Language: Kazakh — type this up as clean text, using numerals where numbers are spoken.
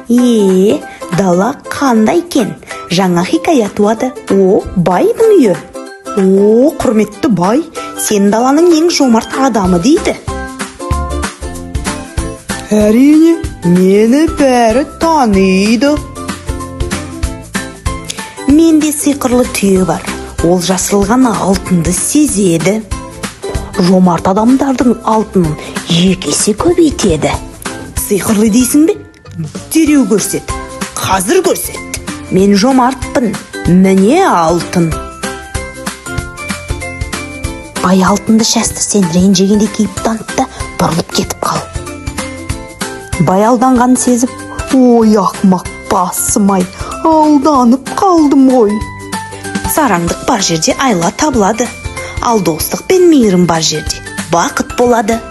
Е, дала қандай екен? Жаңа хикая туады. О, байдың үйі. О, құрметті бай, сен даланың ең жомарт адамы дейді. Әрине, мені бәрі таниды. Менде сиқырлы түйе бар. Ол жасырылған алтынды сезеді. Жомарт адамдардың алтынын 2 есе көбейтеді. Сиқырлы дейсің бе? Дереу көрсет. Қазір көрсет. Мен жомартпын. Міне алтын. Бай алтынды шашты, сен ренжігендей кейіп танытты, бұрылып кетіп қал. Бай алданғанын сезіп, Ой, ақымақ басым-ай, алданып қалдым ғой. Сараңдық бар жерде айла табылады. Ал достық пен мейірім бар жерде бақыт болады.